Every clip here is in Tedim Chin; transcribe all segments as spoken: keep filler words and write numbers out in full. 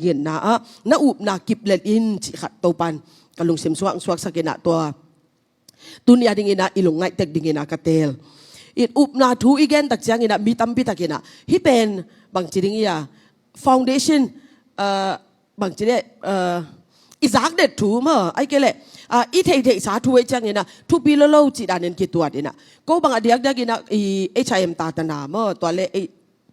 Ginna ah na upna kiplet in cih khat Topan ka lungsim suak suaksak inah tua tuni a dinginah i lungngaih tek dinginah ka teel. I upna thu i gen tak cianginah mi tampi takinah hih pen bangci ding ia foundation, ah, bangci deh, ah, i zakdet thu maw, ai kei leh, ah, i theitheihsa thu ei cianginah thupi lolo cih danin kituat inah ko bang a diakdiakinah i H I M tatana maw, tua le ei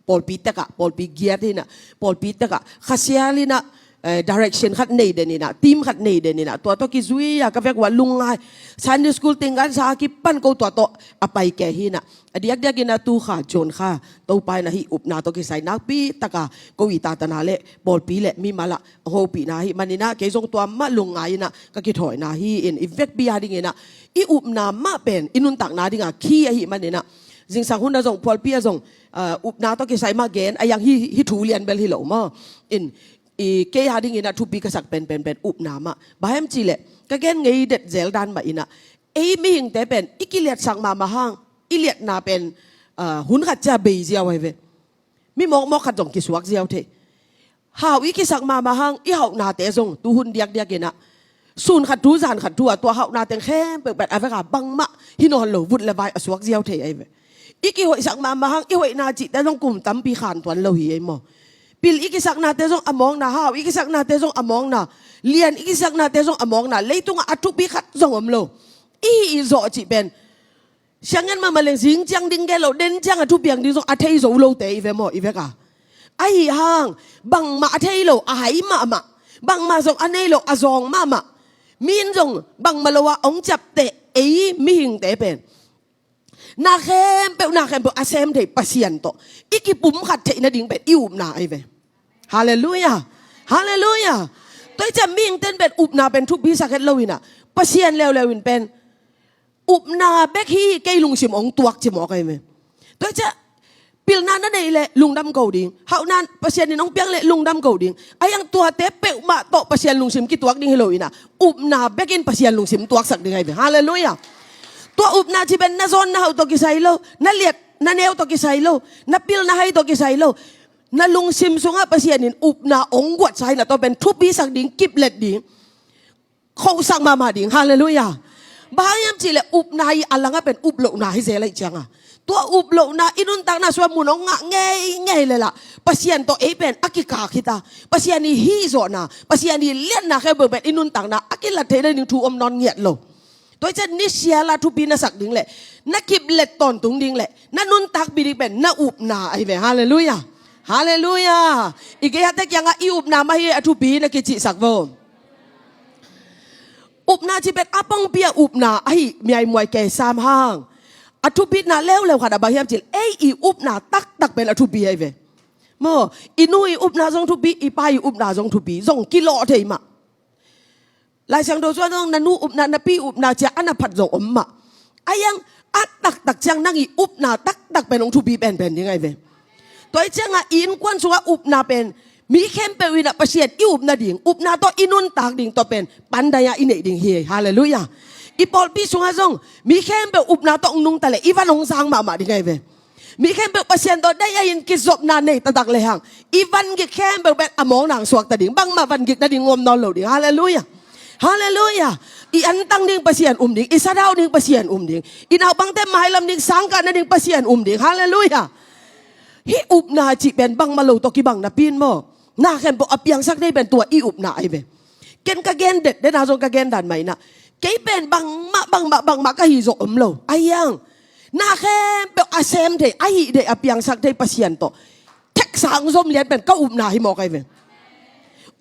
pawlpi tekah pawlpi giat inah pawlpi tekah khasial inah, eh, direction khat nei den inah team khat nei den inah tua tawh kizui a ka vek uh a lungngai Sunday school tenggansa a kipan ko tua tawh a pai kei hi inah a diakdiakinah tu kha cion kha Topa inah hih upna tawh kisai nakpi taka ko i tatana le pawlpi le mimal ah a hopihna hi maninah kei zong tua mah lungngai inah ka kithawina hi in i vekpi a dinginah i upna mah pen i nuntakna dinga khi ahi maninah zingsang hun a zong phualpi a zong, ah, upna tawh kisai mah gen a iang hi, hi thu lian bel hi lo maw. In, i kei a dinginah thupi ka sak pen pen pen upna mah. Bang hiam cihleh ka gen ngei det zel dan mah inah ei mihingte pen i kiliatsak mahmah hang i liatna pen, ah, hun khat cia bei ziau ahi ve. Mi mawkmawk khat zong kisuak ziau thei. Hau i kisak mahmah hang i hauhnate zong tuhun diakdiakinah sun khat thu zan khat thu a tua hauhnateng khempeuh pen a veka bangmah hi nawn lo vut le vai a suak ziau thei ahi ve. I kihoihsak mahmah hang i hoihna cihte zong kum tampi khan tuan lo hi ei maw. Pil i kisaknate zong a mawkna, hau i kisaknate zong a mawkna, lian i kisaknate zong a mawkna, leitungah a thupi khat zong om lo. I hih i zawh cih pen siangen mahmah leng zing ciang ding gen lo, den ciang a thupiang ding zong a thei zo lote i ve maw, i veka. Ahi hang bangmah a thei lo a hai mahmah, bangmah zong a nei lo a zawng mahmah, min zong bangmah lo a hong ciapteh ei mihingte pen na khempeuh na khempeuh a sem thei Pasian tawh i kipumkhat theih nading pen i upna ahi ve. Halleluiah. Halleluiah. Tua i ciah mihingten pen upna pen thupi sak het lo inah Pasian leuleu in pen upna bek hi kei lungsim hong tuak ci mawk ahi ve. Tua i ciah pilna na neih leh lungdam ko ding, hauhna Pasian in hong piang leh lungdam ko ding. A iang tuate peuhmah tawh Pasian lungsim kituak ding hi lo inah upna bekin Pasian lungsim tuaksak ding ahi ve. Halleluiah. Tua upna ci pen na zawn na hauh tawh kisai lo, na liat na neu tawh kisai lo, na pil na hai tawh kisai lo. Na lungsim sungah Pasian in upna hong guatsa inah tua pen thupisak ding, kiplet ding, khohsak mahmah ding. Halleluiah. Bang hang hiam cihleh upna i a langah pen uplohna hi zel ahi cianga tua uplohna i nuntakna sua mun hong ngah ngeingei le lah Pasian tawh ei pen a kikak hita. Pasian i hihzawhna, Pasian i liatna khempeuh pen i nuntakna a kilat theih nading thu om nawn ngiat lo. Tua i ciah nisiala thupi na sak ding leh na kiplet tawntung ding leh na nuntakpih ding pen na upna ahi ve. Halleluiah. Halleluiah. I gei hate kiangah i upna mah hi a thupi na kicihsak vo. Upna ci pen a pongpi a upna ahi miaimuai kei sam hang a thupitna leuleu khat a bang hiam cih leh ei i upna taktak pen a thupi ahi ve. Maw, i nu i upna zong thupi, i pa i upna zong thupi, zong kilawh thei mah. Lai Siangtho sungah zong na nu upna, na pi upna cia a na phat zong om mah. A iang a taktak ciang nang i upna taktak pen hong thupi penpen ding ahi ve. Tua i ciangah i innkuan sungah upna pen mi khempeuh inah Pasian i upna ding, upna tawh i nuntak ding tua pen pandai ah i neih ding hi. Halleluiah. I pawlpi sungah zong mi khempeuh upna tawh hong nungta leh i van hong sang mahmah ding ahi ve. Mi khempeuh Pasian tawh dai-a in kizopna nei taktak lehang i vangik khempeuh pen a mawkna hong suakta ding, bangmah vangik nading om nawn lo ding. Halleluiah. Halleluiah. I antang ding Pasian um ding, i sadau ding Pasian um ding, i naupangte mailam ding, sangkah nading Pasian um ding. Halleluiah. Hih upna cih pen bangmah lo tawh kibang napi in maw, na khempeuh a piangsak thei pen tua i upna ahi ve. Ken ka gen det, dena zong ka gen dan mah inah kei pen bangmah bangmah bangmah ka hih zawh om lo. A iang na khempeuh a sem thei, a hih thei, a piangsak thei Pasian tawh theksa hong zom lian pen ka upna hi mawk ahi ve.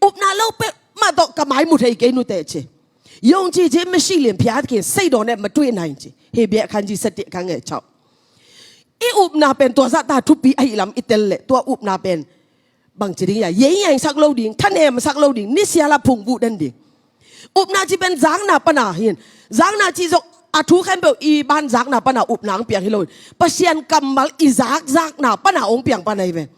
Upna lo peuhmah tawh ka mai mu thei kei nute ci. Yong ci ci masi lian phiat kin sei dawn eh ma tuih nai ci. He biah khan ci sa tih ka ngei cauh. I upna pen tua zahta thupi ahi lam i tel leh tua upna pen bangci ding ia, yei ngiaisak lo ding, thanemsak lo ding, nisiala phungvuh den ding. Upna ci pen zakna pana hin, zakna ci zong a thu khempeuh i ban zakna pana upna ang piang hi lo in, Pasian kammal i zakzakna pana ong piang pana hi ve.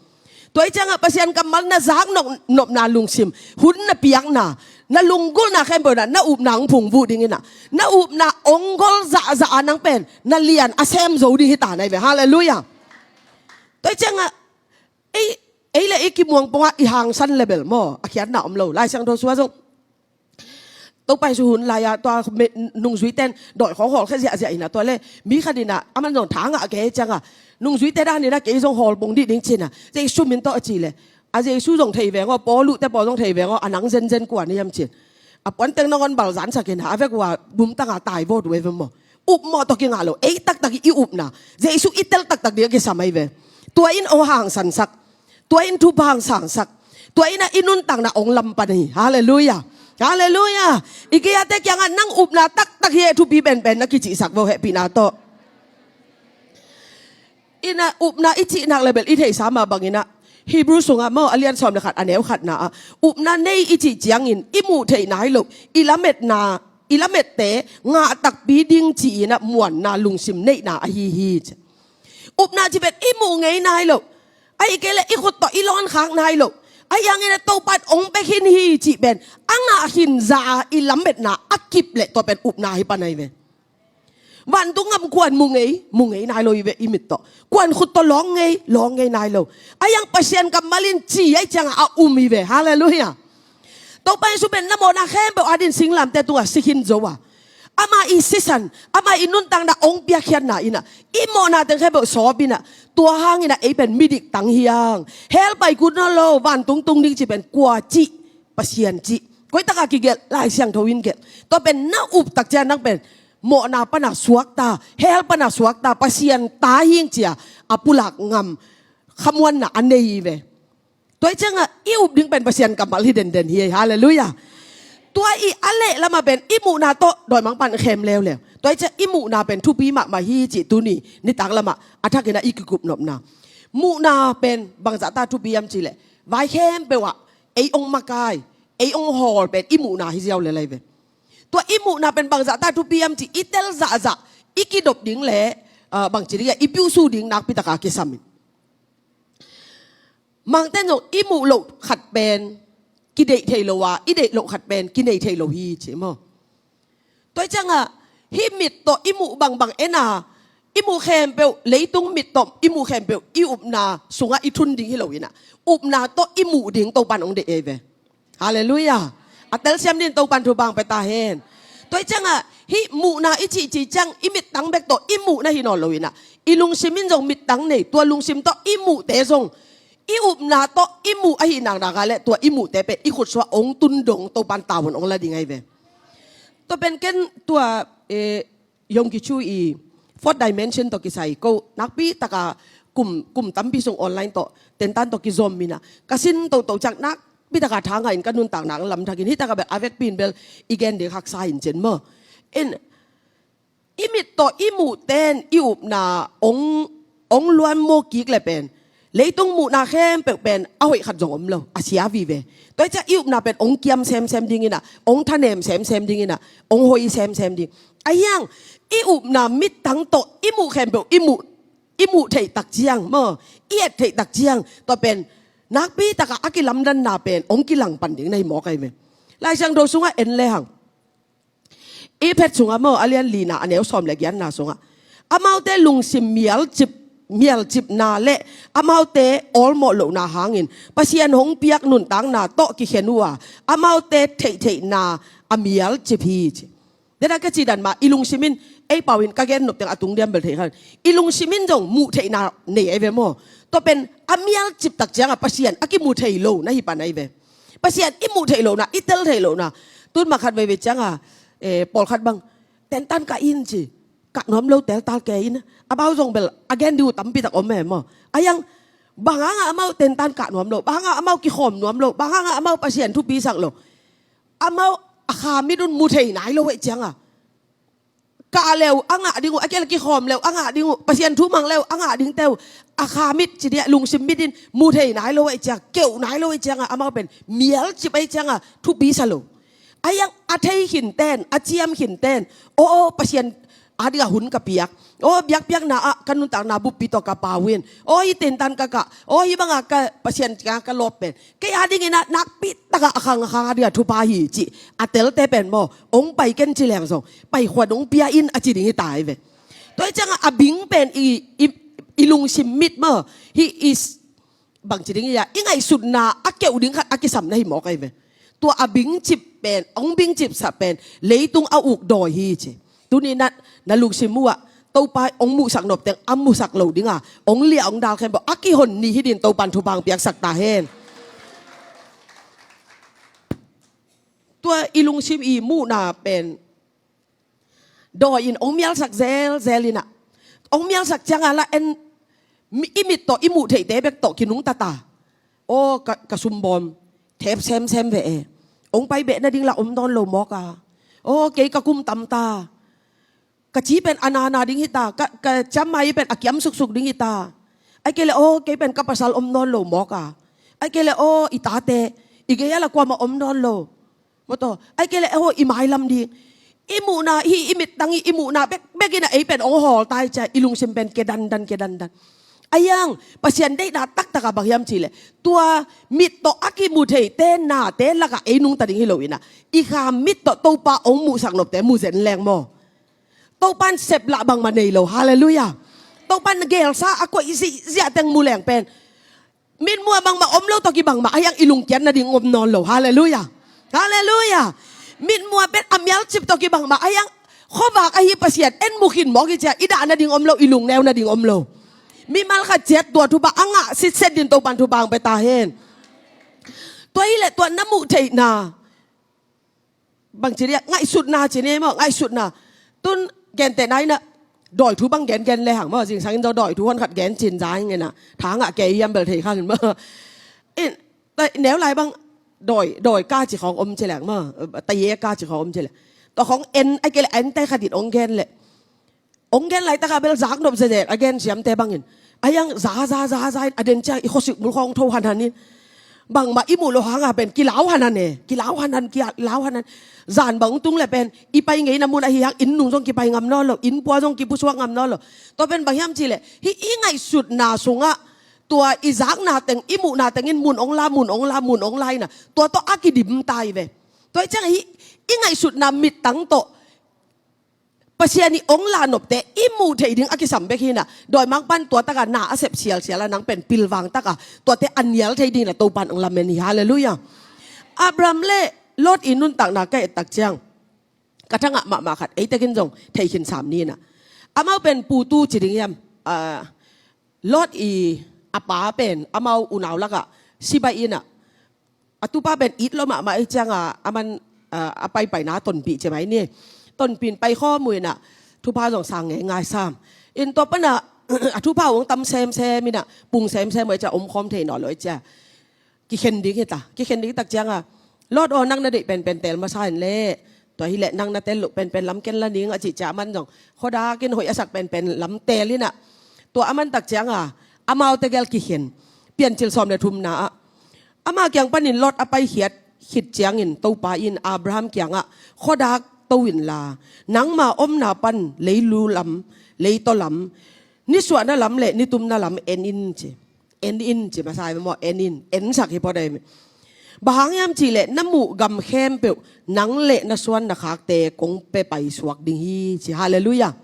Tua i ciangah Pasian kammal na zak nop, nopna lungsim, hun na piakna, na lunggulhna khempeuh na, na upna ang phungvuh ding inah, na upna ong gol zahzah a nang pen na lian a sem zo ding hi ta na hi ve. Halleluiah. Tua i ciangah ei Ei le i kimuang pongah i hangsan le bel maw, a khiatna om lo. Lai Siangtho sua zong Topa Jesu hun lai-a tua me-, nungzuite'n dawi khawng hawlkhia ziahziah in ah, tua le mi khat in ah aman zong tha ngah kei ciangah, nungzuite dan in ah kei zong hawl pong dih ding ci-in ah, Jesu min tawh a cih leh, a Jesu zong thei veng aw, Paulu te pawl zong thei veng aw, a nang zenzen kua na hiam ci-in. A puanteng nangawn balzansak in ah, a vek uh a bumtang a tai vawt uh ei ve maw. Upmawh tawh kingah lo, ei taktak i upna, Jesu i tel taktak ding a kisam ahi ve. Tua in hong hangsansak, tua in thupha hong sangsak, tua in ah i nuntakna hong lampan hi. Halleluiah. Halleluiah. I gei-ate kiangah nang upna taktak hi e, thupi penpen na kicihsak vo, hehpihna tawh. In ah upna i cih nak le bel i theihsa mah bangin ah, Hebrew sungah maw, a lian sawm le khat, a neu khatna ah, upna nei i cih ciangin i muh theih nai loh, i lametna, i lamette ngah takpi ding ci-in ah muanna, lungsim neihna ahi hi. Upna cih pen i muh ngei nai loh, ahih kei leh i khut tawh i lawnkhak nai loh, ahi hangin ah Topa in hong pia khin hi cih pen a ngah khin zah a i lametna a kip leh tua pen upna hi pan ahi ve. Vantung gam kuan mu ngei, mu ngei nai lo hi ve i mit tawh. Kuan khut tawh lawng ngei, lawng ngei nai lo. Ahi hang Pasian kammal in ci ahih ciangah a um hi ve. Halleluiah. Topa Jesu pen na mawhna khempeuh adingin singlamteh tungah si khin zo a, ama i sisan, ama i nuntakna hong piakkhiatna in ah i mawhna teng khempeuh sawp in ah, tua hangin ah ei pen midik tang hi hang, hell pai kul nawn lo, vantung tung ding cih pen kua cih? Pasian cih. Koi takah kigelh? Lai Siangtho in gelh. Tua pen na up tak ciang nang pen mawhna pana suakta, hell pana suakta, Pasian ta hing ci-a a pulak ngam khamuanna a nei hi ve. Tua ahih ciangah i up ding pen Pasian kammal hi denden hi. Halleluiah. Tua i a lehlamah pen i muhna tawh dawimangpa'n khem leuleu. Tua ahih ciangah i muhna pen thupi mahmah hi cih tuni nitak lamah a thakin ah i kikup nopna. Muhna pen bangzahta thupi hiam cih leh, vai khempeuh ah ei hong makai, ei hong hawl pen i muhna hi ziau lel ahi ve. Tua i muhna pen bangzahta thupi hiam cih i tel zahzah i kidop ding le, ah, bangci ding a i piuhsu ding nakpi taka kisam in. Mangten zong i muh loh khat pen kideih thei lo a, i deih loh khat pen kinei thei lo hi ci maw. Tua ahih ciangah hih mit tawh i muh bangbang en a, i muh khempeuh, leitung mit tawh i muh khempeuh i upna sungah i thun ding hi lo in ah, upna tawh i muh ding Topa'n hong deih ahi ve. Halleluiah. A telsiam dingin Topa'n thupha hong pia ta hen. Tua ahih ciangah hih muhna i cihcih ciang i mittang bek tawh i muh na hi nawn lo in ah, i lungsim in zong mittang nei, tua lungsim tawh i muhte zong i upna tawh i muh ahih naknak leh tua i muhte pen i khutsuah hong tun dong Topa'n tavuan hong la ding ahi ve. Tua pen ken tua, eh, Yonggi Cho i Fourth Dimension tawh kisai ko nakpi taka kum, kum tampi sung online tawh tentan tawh kizom in ah ka sin toto ciang nakpi taka tha ngah in ka nuntakna lamthakin hih takah bel a vekpi in bel i gen ding haksa in cin maw. In i mit tawh i muhte in i upna hong, hong luanmuh kik leh pen leitung muhna khempeuh pen a hoih khat zong om lo, a sia vive. Tua ahih ciang i upna pen hong kiam semsem ding in ah, hong thanem semsem ding in ah, hong hoi semsem ding. Ahi hang i upna mittang tawh i muh khempeuh i muh, i muh theih tak ciang maw, i et theih tak ciang tua pen nakpi taka a kilamdanna pen hong kilang pan ding na hi mawk ahi ve. Lai Siangtho sungah en lehang, Efesa sungah maw, a lian lina, a neu sawm le giatna sungah, amaute lungsim mialcip, mialcipna le amaute awlmawh lohna hangin Pasian hong piak nuntakna tawh kikhen uh a, amaute theihtheihna a mialcip hi ci. Dena ka cih dan mah i lungsim in, ei pau in ka gen nop teng a tung diam bel thei khan, i lungsim in zong muh theihna nei ahi ve maw. Tua pen a mialcip tak ciangah Pasian a kimu thei lo na hi pan ahi ve. Pasian i muh theih lohna, i tel theih lohna. Tun mah khat veivei ciangah, eh, pawlkhat bang tentan kah in ci, kah nuam lo, teltal kei in. Amau zong bel a gen ding uh tampi tak om e maw. Ahi hang bang hangah amau tentan kah nuam lo, bang hangah amau kikhawm nuam lo, bang hangah amau Pasian thupi sak lo. Amau a kha mit un mu thei nai lo ahih ciangah, kah le uh a ngah ding uh, a kial kikhawm le uh a ngah ding uh, Pasian thu mang le uh a ngah dingte uh, a kha mit ci ding a, lungsim mit in mu thei nai lo ahih ciang, keuh nai lo ahih ciangah amau pen mialcip ahih ciangah thupi sa lo. Ahi hang a thei khin ten, a ciam khin ten, aw, aw, Pasian a dingah hun ka piak, aw, biakpiakna ah ka nuntakna buppi tawh ka pau in, aw, hih tentan ka kah, aw, hih bangah ka Pasian ka, ka lawp pen kei a dingin ah nakpi takah a khang a khang a dingah thupha hi cih a telte pen maw, hong pai ken ci leng zong pai khuan hong pia in a ci ding hi ta ahi ve. Tua ahih ciangah a bing pen i, i, i lungsim mit maw, hih i, bangci ding hi a, i ngaihsutna a keuh ding khat a kisam na hi mawk ahi ve. Tua a bingcip pen, hong bingcipsah pen leitung a uk dawi hi ci. Tuni na, na lungsim uh ah Topa hong muhsak nop teng a muhsak lo ding a, hong liah hong dal khempeuh a kihon ni hi ding Topan thupha hong piaksak ta hen. Tua i lungsim i muhna pen dawi in hong mialsak zelzel in ah, hong mialsak ciang a la en, mi, i mit tawh i muh theihte bek tawh kinungta ta. Aw, ka, ka sumbawm thep semsem ve e. Hong pai beh nading la om nawn lo mawk a. Aw, kei ka kum tam ta. Ka ci pen a nana ding hi ta. Ka, ka ciammai pen a kiam suksuk ding hi ta. Ai kei le aw, kei pen ka pasal om nawn lo mawk a. Ai kei le aw, i tate i gei a la kuamah om nawn lo. Maw taw, ai kei le aw, i mailam ding. I muhna hi, i mittang i, i muhna bek, bek in ah ei pen hong hawl ta hi cia, i lungsim pen kia dandan, kia dandan. A hiang, Pasian deihna taktak a bang hiam cih leh, tua mit tawh a kimu theite nate lakah ei nungta ding hi lo in ah, i kha mit tawh Topa hong muhsak nopte mu zen leng maw. Topan sep lah bangmah nei lo. Halleluiah. Topan gelsa a koih zihziah teng mu leng pen mitmuh ah bangmah om lo tawh kibang mah a hiang i lungkiat nading om nawn lo. Halleluiah. Halleluiah. Mitmuh ah pen a mialcip tawh kibang mah a hiang khuavak ahi Pasian en mu khin mawk hi cia, i dah nading om lo, i lungneu nading om lo. Mimal khat ciat tua thupha a ngah sitset ding Topan thupha hong pia ta hen. Tua hi leh tua na muh theihna, bangci dia, ngaihsutna ci ni maw, ngaihsutna. Tun gentehna in ah dawi thu bang gengen le hang maw, zingsang in zong dawi thu hon khat gen cin za hing in ah, tha ngah kei hiam bel thei kha in maw. In, neu lai bang dawi, dawi ka ci khawng om ci leng maw, taye ka ci khawng om ci leng. Tua khawng en, ai kei le en te khat in hong gen leh, hong gen laitak a bel zak nop zezet a gen siamte bangin, a hiang za za za za in a den cia i khuasik mul khawng tho hanhan in, bangmah i muh loh hang a pen kilau hanhan e, kilau hanhan, kilau hanhan. Zan bang tung le pen i pai ngeina mun ahi hang inn nung zong kipai ngam nawn lo, inn pua zong kipusuak ngam nawn lo. Tua pen bang hiam cih leh, hih i ngaihsutna sungah tua i zakna teng, i muhna teng in mun hong la, mun hong la, mun hong la in ah, tua tawh a kidim ta hi ve. Tua hi ciang hih i ngaihsutna mittang tawh Pasian i hong lah nopte i muh theih ding a kisam bek hi in ah, dawimangpa'n tua tak a na a sep sialsial a, nang pen pilvang tak a tuate a nial thei ding in ah Topa'n hong lamen hi. Halleluiah. Abraham le Lot i nuntakna ka et tak ciang, ka thangah mahmah khat ei tekin zong thei khin sam ni in ah, amau pen Pu Tu ci ding hiam, ah, Lot i a pa pen amau unau lakah si baih in ah, a tupa pen it lo mahmah ahih ciang a, aman, ah, a paipaina tonpih ci mai ni. Tonpih in paikhawm uh in ah, thupha zong sang ngeingai sam. In tua pan ah, a thupha uh hong tam semsem in ah, pung semsem uh ahih ciang omkhawm thei nawn lo ahih ciang kikhen ding hi ta, kikhen ding hi tak ciang a, Lot aw, nang na deih penpen teel masa in leh, tua hi leh nang na teel loh penpen lam ken la ning a cih ciang aman zong khuadak in hoih a sak penpen lam teel in ah, tua aman tak ciang a, amau tegel kikhen. Piancil sawm le thumna ah, ama kiang panin Lot a paikhiat khit ciangin Topa in Abraham kiangah, khuadak to inla, nangma omna pan leilu lam, leitaw lam, nisuahna lam le nitumna lam en in ci. En in ci masa hi maw, en in, ensak hi phot ahi. Bang hang hiam cih leh na muh gam khempeuh nang le na suan na khakte kong pia paisuak ding hi ci. Halleluiah.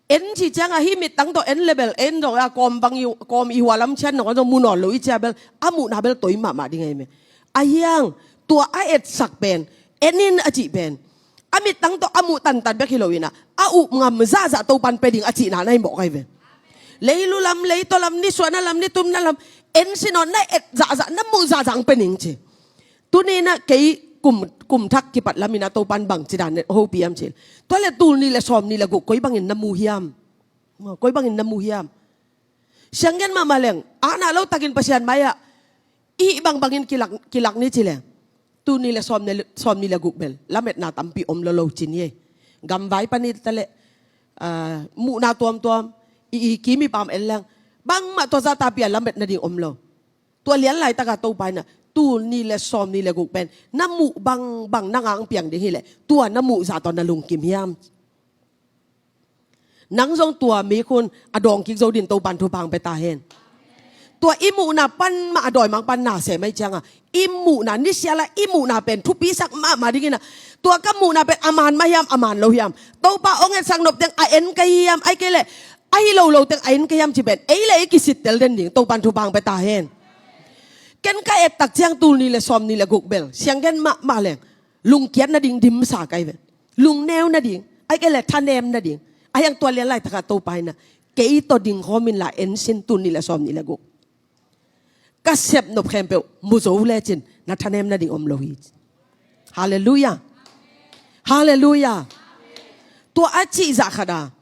En ci ciang a, hih mittang tawh en le bel en zong a, kawm bang i, kawm i hua lam cian nong a zong mu nawn lo i cia bel, a muhna bel toi mahmah ding ahi me. A hiang, tua a etsak pen, en in a cih pen, a mittang tawh a muh tantan bek hi lo in ah, a up ngam zahzah Topa'n pia ding a cihna na hi mawk ahi ve. Leilu lam, leitaw lam, nisuahna lam, nitumna lam, en sin aw, na et zahzah, na muh zahzah hong pia ning ci. Tuni in ah kei kum, kum thak kipat lam in ah Topa'n bangci dan hopih hiam cih leh, tua leh tul nih le sawm nih le guk koi bangin na mu hiam? Koi bangin na mu hiam? Siang gen mahmah leng, a na lo takin Pasian mai-ah i hih bangbangin kilak, kilak ni ci leng, tul nih le sawm nih le, sawm nih le guk bel lametna tampi om lo lo ci ni ei. Gamvai pan hi ta leh, ah, muhna tuamtuam, i, i kim i paam en leng, bangmah tua zahta pi-a lamet nading om lo. Tua lian laitak a Topa in ah, tul nih le sawm nih le guk pen na muh bangbang nang a hong piang ding hi leh, tua na muh zah tawh na lungkim hiam? Nang zong tua mi khun a dawng kik zo ding Topa'n thupha hong pia ta hen. Tua i muhna pan mah a dawimangpa'n na sem ahih ciang a, i muhna, nisial a i muhna pen thupisak mahmah ding in ah, tua ka muhna pen a man mah hiam, a man lo hiam, Topa hong etsak nop teng a en ka hiam, ahih kei leh Ahi lo lo teng a en kei hiam ci pen ei le ei kisittel den ding, Topan thupha hong pia ta hen. Ken ka et tak ciang tul nih le sawm nih le guk bel siang gen mahmah leng lungkiat nading dimsa ka hi ve. Lungneu nading, ahih kei leh thanem nading. Ahi hang tua lian laitak ah Topa in ah kei tawh dingkhawm inla en sin, tul nih le sawm nih le guk. Ka sepnop khempeuh mu zo lecin na thanem nading om lo hi. Halleluiah. Halleluiah. Tua a cih zah khat a,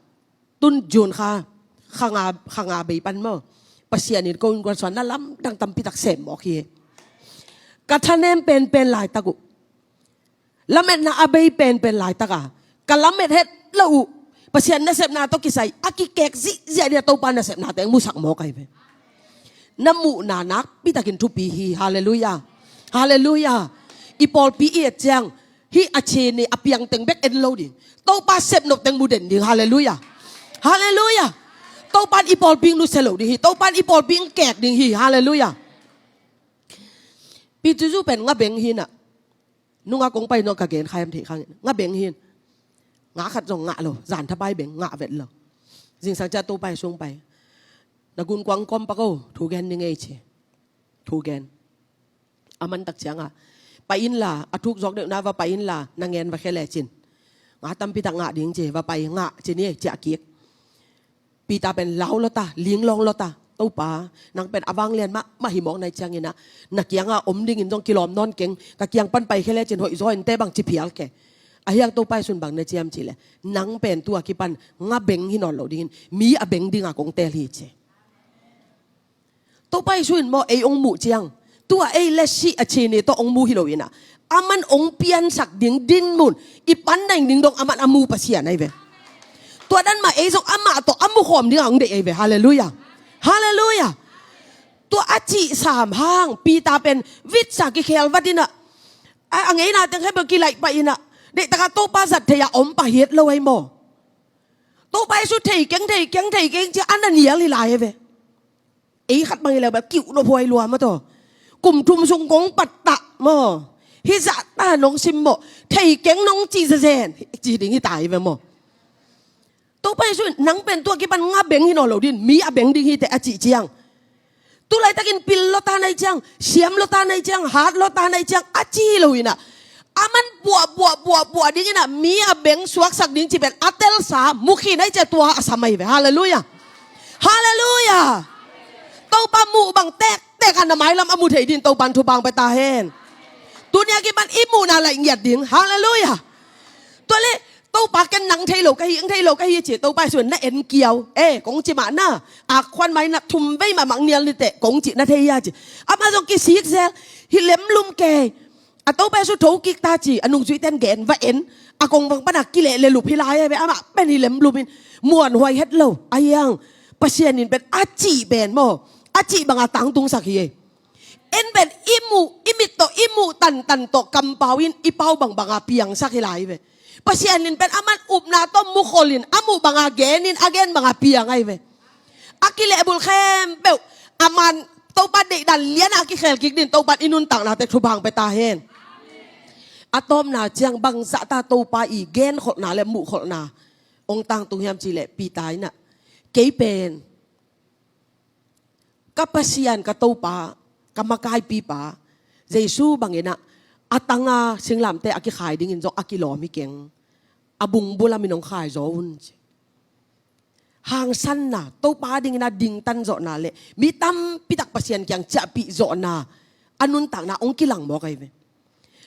tun June kha, kha nga, kha nga bei pan maw, Pasian in ko innkuan sungah na lamdang tampi tak sem mawk hi. Ka thanem penpen laitak uh, lametna a bei penpen laitak a, ka lamet het lo uh, Pasian nasepna tawh kisai a kikek zihziah ding a Topa nasepna teng musak mawk ahi ve. Na muhna nakpi takin thupi hi. Halleluiah. Halleluiah. I pawlpi i et ciang hih a chin i a piang teng bek en lo ding, Topa sepnop teng mu den ding. Halleluiah. Halleluiah. Topan i pawlpi nusia lo ding hi. Topan i pawlpi kek ding hi. Halleluiah. Pi Cucu pen nga beng hi na. Nunga kong pai nong ka gen khaim thei khang, nga beng hi. Nga khat zong ngah lo, zan thapai beng ngah vet lo. Zingsang ciang Topa i sung pai. Na gunkuang kawm pak o, thu gen ni ngei ci. Thu gen. A man tak ciangah pai inla, a thuk zawk deuhna va pai inla, na ngen va khia lecin nga tampi tak ngah ding ci, va pai ngah ci ni, ciah kik. Peter pen lau lota, linglawng lota, Topa, nang pen a vanglian mahmah hi mawk nai ciangin ah na kiangah om dingin zong kilawm nawn keng, ka kiang pan pai khia lecin hoih zaw inteh bang ci phial ke. Ahi hang Topa i sung bang na ciam cih leh, nang pen tua kipan nga beng hi nawn lo dingin mi a beng dinga kong teel hi ci. Topa Jesu in maw ei hong muh ciang, tua ei le sih a chin i tawh hong mu hi lo inah, aman hong piansak ding dinmun i pan naing ding dong aman a mu Pasian ahi ve. Tua dan mah ei zong amah tawh a mukhawm dingah hong deih ahi ve. Halleluiah. Halleluiah. Tua a cih sam hang Peter pen vitsa kikhel vat inah, a, a ngeina teng khempeuh kilaih pah inah, deihtakah Topa zat thei-a om pah hiat lo ahi maw. Topa Jesu thei keng, thei keng, thei keng cia a na nial hi lai ahi ve. Ei khat bang hi leh bel kiuh nop huai lua maw taw. Kum thum sung kong pattah maw. Hih zahta nong simmawh, thei keng nong cih zezen ci ding hi ta hi ve maw. Topa Jesu in nang pen tua kipan nga beng hi nawn lo ding, mi a beng ding hi teh a cih ciang, tu laitakin pil lota nai ciang, siam lota nai ciang, hat lota nai ciang a ci hi lo inah, aman buah buah buah buah ding inah mi a beng suaksak ding ci pen a telsa mukhin ai cia tua a sam ahi ve. Halleluiah. Halleluiah. Topa muh bang tektek a na mailam a mu thei ding Topan thupha hong pia ta hen. Tunia kipan i muhna laih ngiat ding. Halleluiah. Tua leh Topa ken nang thei lo ka hi, ang thei lo ka hi ci, Topa Jesu na en kiau. Eh, kong ci mah na, a khuan mai na thum vei mah mang nial ni teh kong ci na thei a ci. Amah zong kisik zel, hi lemlum kei. A Topa Jesu thokik ta ci, a nungzuiten gen va en. A kong bang pana kileh le lup hi lai a ve, amah pen hi lemlum in muanhuai het lo. Ahi hang Pasian in pen a cih pen maw, a cih banga tangtungsak hi ei. En pen i muh, i mit tawh i muh tantan tawh kampau in i pau bangbanga piangsak hi lai ve. Pasian in pen aman upna tawh mukholin a muh banga genin a gen banga piang ahi ve. A kilehbulh khempeuh aman Topa deihdan liana a kikhel kik din Topan i nuntakna teh thupha hong pia ta hen. A tawpna ciang bangzahta Topa i genkholhna le muhkholhna hong tangtung hiam cih leh Peter inah, kei pen ka Pasian, ka Topa, ka makaipipa Jesu bang inah a tanga singlamteh a kikhai dingin zong a kilawm hi keng. A bung bulamin hong khaizaw un ci. Hangsanna, Topa dingin a dingtan zawhna le mi tampitak Pasian kiang ciahpih zawhna a nuntakna hong kilang mawk ahi ve.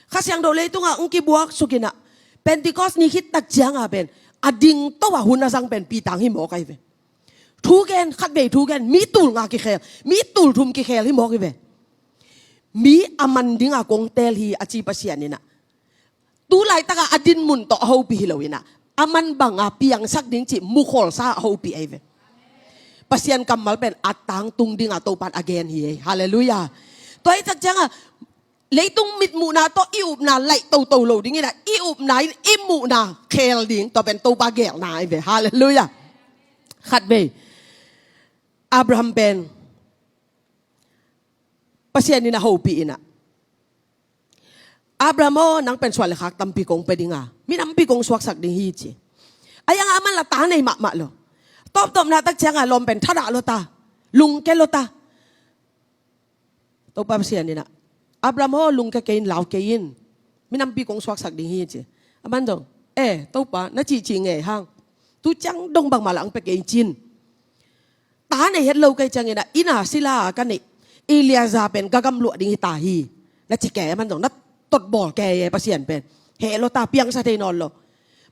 Kha Siangtho leitungah hong kibuaksuk inah Pentecost ni khit tak cianga pen a dingto a hun a zang pen Peter hi mawk ahi ve. Thugen, khatvei thugen, mi tul nga kikhel, mi tul thum kikhel hi mawk hi ve. Mi a man dinga kong teel hi a ci Pasian inah, tu laitaka a dinmun tawh a hopih hi lo inah, a man banga piangsak ding cih mukholsa a hopih ahi ve. Pasian kammal pen a tangtung dinga Topan a gen hi ei. Halleluiah. Tua hi tak cianga leitung mitmuhna tawh i upna laih toto lo ding inah, i upna in i muhna khel ding, tua pen Topa gelna ahi ve. Halleluiah. Khatvei Abraham pen Pasian in a hopih inah, Abraham aw, nang pen suan le khak tampi kong pia dinga, mi nampi kong suaksak ding hi ci. Ahi hangah aman la ta nei mahmah lo. Tawptawpna tak ciangah lawm pen thadah lo ta, lungke lo ta. Topa Pasian inah, Abraham aw, lungke kei in, lau kei in, minampi kong suaksak ding hi, ci. Aman zong, e Topa, na cihcih ngei hang, tu ciang dong bangmah lah hong pia kei in, ci in. Ta nei het lo kei cianginah, inn a sila ka neih Eleazar pen ka gamluah ding hi ta hi, na ci kei. Aman zong na totbawl kei e, Pasian pen heh lo ta, piangsa thei nawn lo.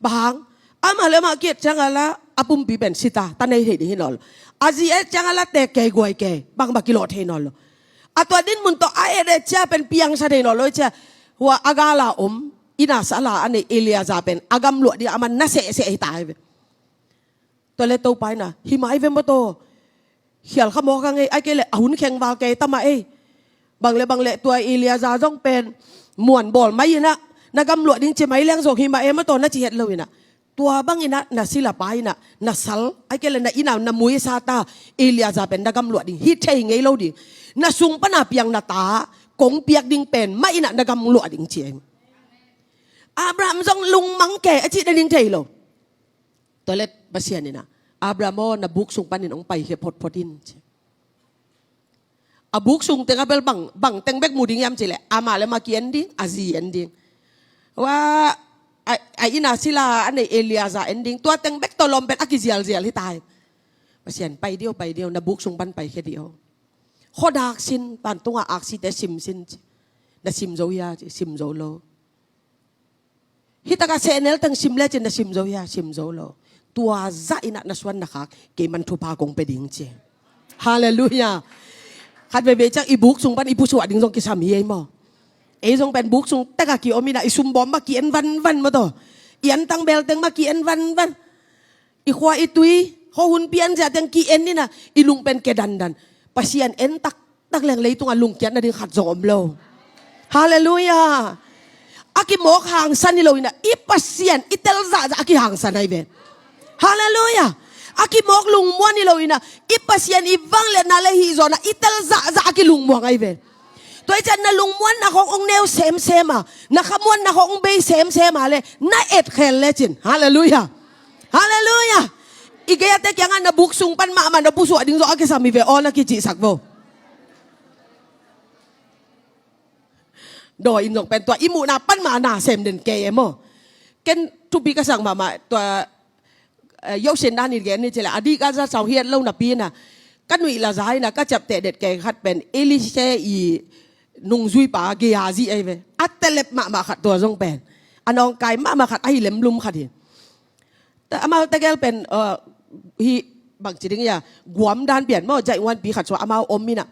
Bang hang? Amah le amah ki-et ciangah lah a pumpi pen si ta, ta nei thei ding hi nawn lo. A zi et ciangah lah teek kei, guai kei, bangmah kilawh thei nawn lo. A tua dinmun tawh a et et cia pen piangsa thei nawn lo cia. Hua a gala om, inn a sala a neih Eleazar pen a gamluah ding a man na sehseh hi ta hi ve. Tua le Topa inah, hi mah ei ve maw taw. Khial kha mawk hang ei, ai kei leh a hun khengval kei ta mah ei. Bang le bang le tua Eleazar zong pen muan bawl mai inah, na gamluah ding ci mai leng zong hi mah ei maw taw, na ci het lo inah. Tua bang inah na silapa inah, na sal, ai kei leh na inn a na muisa ta Eleazar pen na gamluah ding hi thei ngei lo ding. Na sung pana piang na ta kong piak ding pen mah inah na gamluah ding ci ei. Abraham zong lungmang kei, a cih na ding thei lo. Tua le Pasian inah, Abraham aw, na buk sung panin hong paikhia photphot in, ci. A buk sung tengah bel bang, bang teng bek mu ding hiam cih leh, amah le amah ki-en ding, a zi en ding. Hua a, a inn a sila a neih Eleazar en ding. Tua teng bek tawh lawm pen a kizialzial hi ta hi. Pasian, pai dih o, pai dih o, na buk sung pan paikhia dih o. Khuadak sin, tantungah aksite sim sin, ci. Na sim zo hia, ci, sim zo lo. Hi takah sehnel teng sim lecin na sim zo hia, sim zo lo. Tua zah inah na suan na khak, kei man thupha kong pia ding, ci. Halleluiah. Khat veivei ciang i buk sung pan i pusuah ding zong kisam hi ei maw. Ei zong pen buk sung tekah ki-om inah, i sumbawm mah ki-en vanvan maw taw. I antang bel teng mah ki-en vanvan. I khua i tui, khuahun pian ziah teng ki-en inah, i lung pen ke dandan. Pasian en taktak leng leitungah lungkiat nading khat zong om lo. Halleluiah. A kimawk hangsan hi lo inah, i Pasian i tel zahzah a kihangsan ahi ve. Halleluiah. A kimawk lungmuan hi lo inah, i Pasian i vangliatna le hih zawhna i tel zahzah a kilungmuang ahi ve. Tua hi ciah na lungmuanna khawng hong neu semsem a, na khamuanna khawng hong bei semsem a le, na etkhel lecin. Halleluiah. Halleluiah. I gei-ate kiangah na buk sung pan mahmah na pusuah ding zong a kisam hi ve aw, na kicihsak vo. Dawi in zong pen tua i muhna pan mah na sem den kei e maw. Ken thupi ka sak mahmah tua, eh, yohsen dan in gen ni ci leh, a dih ka za sau hiat lo napi inah, ka nuih la za inah ka ciapteh det kei khat pen Elisha i nungzuipa Gehazi ahi ve. A telep mahmah khat tua zong pen, a nawngkai mahmah khat, a hi lemlum khat hi. Amau tegel pen, eh, hi bangci ding hia, guam dan pian maw, jaih nguanpi khat sua amau om inah,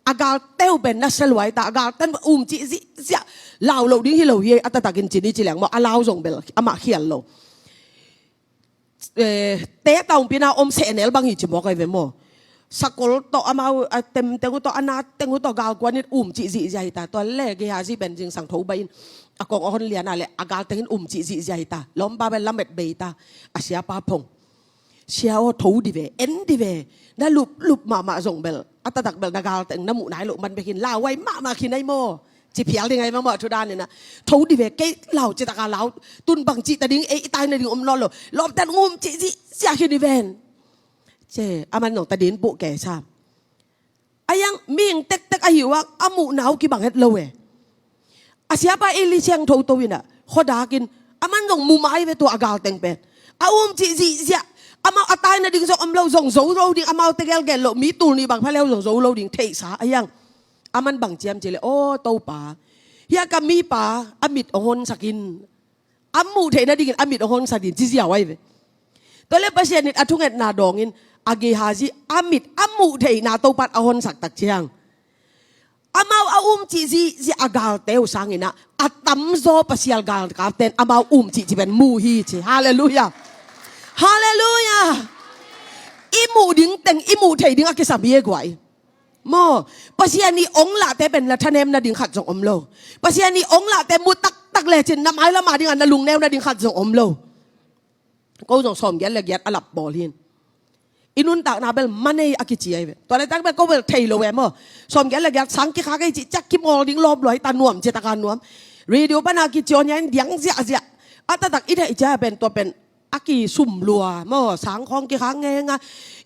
a galteu pen na sia luai ta, a galteu um cih zihziah, lau loh ding hi lo hi, a taktakin ci ni ci leng maw, a lau zong bel amah khial lo. Eh, te taungpina om sehnel bang hi ci mawk ahi ve maw. Sakol tawh amau a temteng uh tawh, a nateng uh tawh galkuan in um cih zihziah hi ta. Tua le Gehazi pen zingsang tho bai in a kong a hon lian a le a galteng in um cih zihziah hi ta. Lawmpa pen lamet bei ta. A siapa phong, sia aw, tho di ve, en di ve. Na luplup mahmah zong bel, a taktak bel na galteng na muh nai loh man bekin lauhuai mahmah khin ahi maw. Ci phial ding ahi maw, thu dan inah. Tho di ve, kei lau citaka lau, tun bangci ta ding, ei i tai nading om nawn lo. Lawmten um cih zihziah khin hi ven. Ci, aman zong ta din puh kei sam. A yang mihing tektek ahi uh a, a muhna uh kibang het lo e. A siapa Elisha hong thoto inah, khuadakin, aman zong mu mai ve tua a galteng pen. A um cih zihziah, amau a tai nading zong om lo, zong zo lo ding, amau tegel gen loh, mi tul nih bang pha leu zong zo lo ding, theihsa a yang. Aman bang ciam ci leh, aw Topa, hia ka mipa a mit hong honsak in. A muh theih nadingin a mit a honsak ding ci ziau ahi ve. Tua le Pasian in a thungetna dawngin a Gehazi a mit a muh theihna Topan a honsak tak ciang, amau a um cih zihziah a galte uh sanginah a tamzaw pasial galkapten amau um cih ci pen mu hi ci. Halleluiah. Halleluiah. I muh ding teng i muh theih ding a kisam hi e guai. Maw, Pasian i ong lahte pen na thanem nading khat zong om lo. Pasian i ong lahte mu taktak lecin na mailam a dingah na lungneu nading khat zong om lo. Ko zong sawmgiat le giat a lap bawl hin. I nuntakna bel manei a kici ahi ve. Tua le tak bel ko bel thei lo e maw. Sawmgiat le giat sang kikhak ei cih ciak kimawl ding lawp lua hi ta, nuam ciataka nuam. Radio pana kici aw nia in diang ziahziah. A taktak i theih cia pen tua pen a kisum lua maw, sangkhawng kikhak ngenga,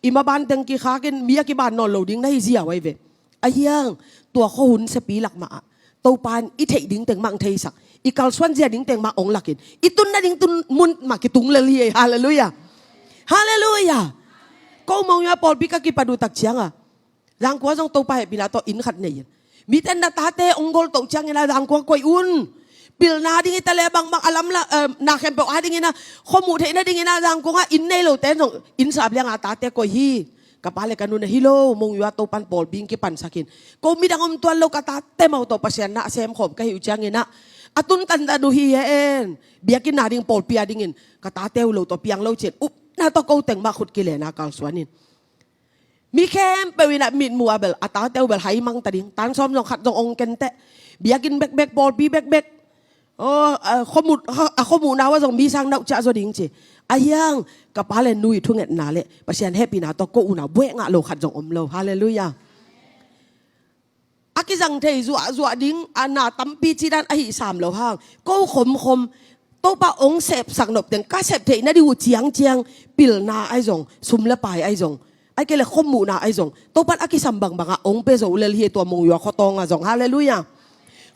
i maban teng kikhakin mi a kiban nawn lo ding na hi ziau ahi ve. Ahiang, tua khuahun siapi lak mah ah Topa in i theih ding teng mah hong theisak, i kalsuan zia ding teng mah hong lakin, i tun nading tun mun mah kitung lel hi. Halleluiah. Halleluiah. Ko Monywa pawlpi ka kipat uh tak cianga Zangkua zong Topa hehpihna tawh inn khat nei in, mite na tate hong gol toh ciangin ah Zangkua koih un. Pilna ding hi ta leh bangbang a lam la, eh, na khempeuh a dingin ah, khuamuh theih nadingin ah Zangkua ah inn nei lote zong inn sap lianga tate koih hi. Ka pa le ka nu na hi lo, Monywa Topan pawlpi hong kipansak in, ko midang om tuan lo, ka tate mau tawh Pasian na a semkhawm ka hi uh ciangin ah, a tun tantan uh hi hen. Biakinn na ding pawlpi a dingin ka tate uh lo tawh piang lo cin, upna tawh ko teng mah khut kilena kalsuan in. Mi khempeuh in ah mitmuh ah bel a tate uh bel hai mang ta ding, tan sawm zong khat zong hong kenteh, biakinn bekbek, pawlpi bekbek, aw, a khuamuh, a khuamuhna uh ah zong mi sang nauh ciah zaw ding ci. Ahiang, ka pa le nu i thungetna le Pasian hehpihna tawh ko unau buaih ngah lo khat zong om lo. Halleluiah. A kizang thei zuahzuah ding a na tampi cidan ahi sam lo hang, ko khomkhom Topa hong sepsak nop teng ka sep theih nading uh ciangciang, pilna ahi zong, sum le pai ahi zong, ahih kei le khuamuhna ahi zong, Topan a kisam bangbangah hong pia zo lel hi tua Monywa khuatawngah zong. Halleluiah.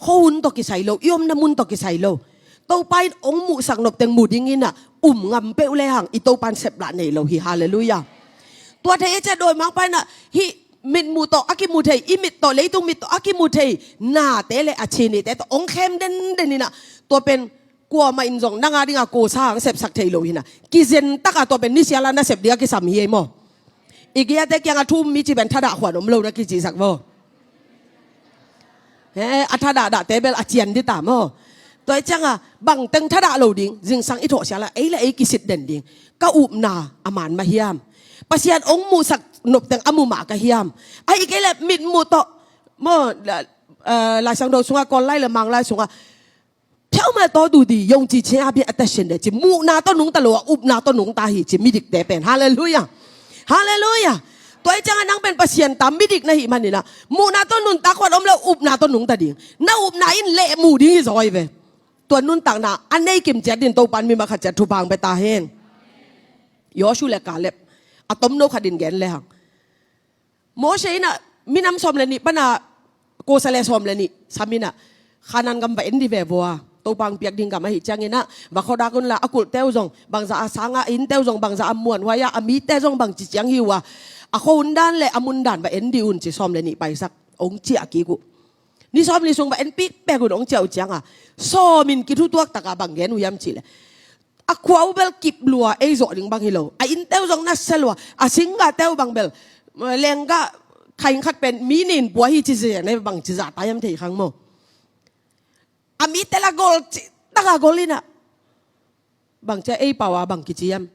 Khuahun tawh kisai lo, i omna mun tawh kisai lo, Topa in hong muhsak nop teng mu dingin ah um ngam peuh le hang i Topan seplah nei lo hi. Halleluiah. Tua thei e cia dawimangpa in ah hih mitmuh tawh a kimu thei, i mit tawh, leitung mit tawh a kimu thei nate le a cinite tawh hong khem denden in ah, tua pen kuamah in zong nang a dinga kosa hang sepsak thei lo hi in ah, kizen taka tua pen nisiala na sep ding a kisam hi ei maw. I giate kiangah thu um mi ci pen thadah khuan om lo na kicihsak maw. He, a thadahdahte bel a cian dih ta maw. Tua i cianga bangteng thadah lo ding, zingsang i thawh siala ei le ei kisit den ding. Ka upna a man mah hiam? Pasian hong muhsak nop teng a mu mah ka hiam? Ahih kei le mitmuh tawh maw, la, eh, Laisiangtho sungah Kawl lai le Mang lai sungah ဖြောင့်မတ်သောသူသည် ယုံကြည်ခြင်းအားဖြင့် အသက်ရှင်တယ် ci. Muhna tawh nungta lo a, upna tawh nungta hi ci midikte pen. Halleluiah. Halleluiah. Tua i cianga nang pen Pasian ta midik na hih manin ah, muhna tawh nuntak khuan om lo, upna tawh nungta ding. Na upna in leh mu ding hi zaw hi ve. Tua nuntakna a nei kim ciat din Topan mi mah khat ciat thupha hong pia ta hen. Yosua le Kaleb a tomno khat in gen le hang. Mose in ah minam sawm le nih pana kosa le sawm le nih sam in ah, Kanaan gam va en dih ve vua. Topa hong piak ding gam ahih ciangin ah, va khuadak unla, a kulhte uh zong bangzah a sang a, a innte uh zong bangzah a muanhuai a, a mite zong bangci ciang hi uh a, a khuahun dan le a mun dan va en dih un ci, sawm le nih paisak hong ciah kik uh. Ni sawm li sung va en pikpek un hong ciah uh cianga, sawm in kithutuak taka bang gen uh hiam cih leh, a khua uh bel kip lua, ei zawh ding bang hi lo. A innte uh zong nasia lua, a singgahte uh bang bel, eh, lenggah khaing khat pen mi nin pua hi ci zen, eh, bangci zahta hiam thei khang maw. A mite la gol cih taka gol in ah, bangci a ei pau a bang kici hiam?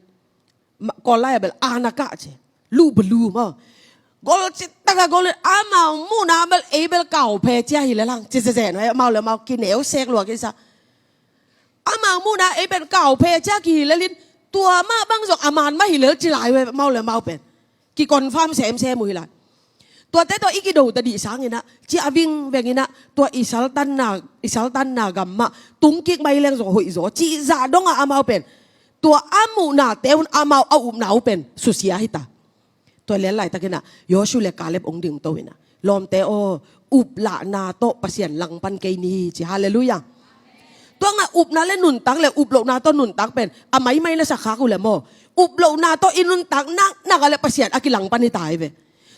Ma, Kawl lai a bel a na kah ci, luh belu maw. Gol cih taka gol in, amau muhna bel ei bel kauphe cia hi lel hang ci zenzen, amau le amau kineu sek lua kisa. Amau muhna ei pen kauphe cia kihi lel in, tua mah bang zong a man mah hi lel ci lai ve, amau le amau pen kiconfirm semsem uh hi lai. Tuate tawh i kido ta dih sangin ah, ciah vingveng in ah, tua i saltanna, i saltanna gam mah tungkik mai leng zong hoih zaw cih zah dongah amau pen, tua a muhnate un amau a upna uh pen susia hi ta. Tua lel laitakin ah Yosua le Kaleb hong dingto in ah, lawmte aw, uplahna tawh Pasian langpan kei ni ci. Halleluiah. Tua ngah upna le nuntak le uplohna tawh nuntak pen a maimai na sakkhak uh le maw, uplohna tawh i nuntak naknak a le Pasian a kilangpan hi ta hi ve.